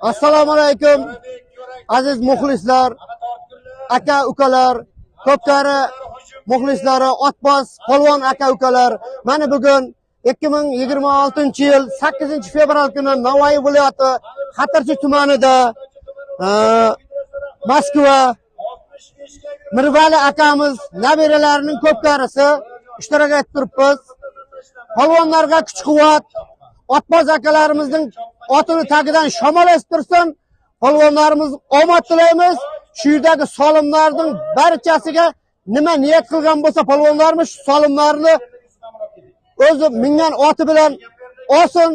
Assalomu alaykum aziz muxlislar, aka ukalar, ko'pkari muxlislari, otboz polvon aka ukalar. Mana bugun 2026-yil 8-fevral kuni Navoiy viloyati Xatirchi tumanida Moskva Mirvali akamiz nabiralarining ko'pkarisi ishtirok etib turibmiz. Polvonlarga kuch-quvvat, otboz akalarimizning otini tagidan shamol esib tursin. Polvonlarimiz omad tilaymiz. Shu yerdagi solimlarning barchasiga nima niyat qilgan bo'lsa polvonlarimiz shu solimlarni o'zi mingan oti bilan olsin.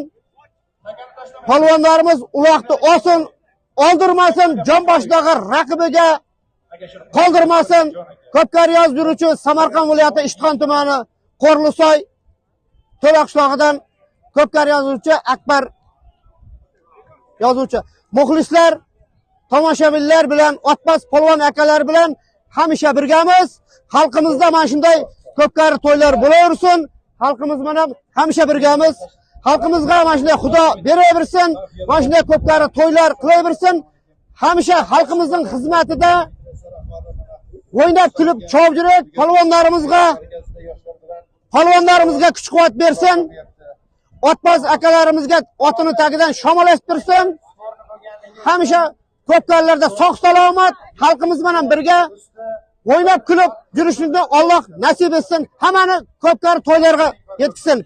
Polvonlarimiz uloqni olsin, oldirmasin, jonboshdagi raqibiga qoldirmasin. Ko'pkari yozib yuruvchi Samarqand viloyati Ishtixon tumani Qo'rlisoy To'la qishlog'idan ko'pkari yozuvchi Akbar yozuvchi. Muxlislar, tomoshabinlar bilan, otboz polvon akalar bilan hamisha birgamiz. Xalqimizda mana shunday ko'pkari to'ylar bo'laversin. Xalqimiz bilan hamisha birgamiz. Xalqimizga mana shunday Xudo beraversin, mana shunday ko'pkari to'ylar qilaversin. Hamisha xalqimizning xizmatida o'ynab kulib chopib yurib, polvonlarimizga kuch-quvvat bersin. Otboz akalarimizga otini tagidan shamol esib tursin. Hamisha ko'pkarlarda sog' salomat, xalqimiz bilan birga o'ynab kulib yurishni Alloh nasib etsin. Hammani ko'pkari to'ylarga yetkazsin.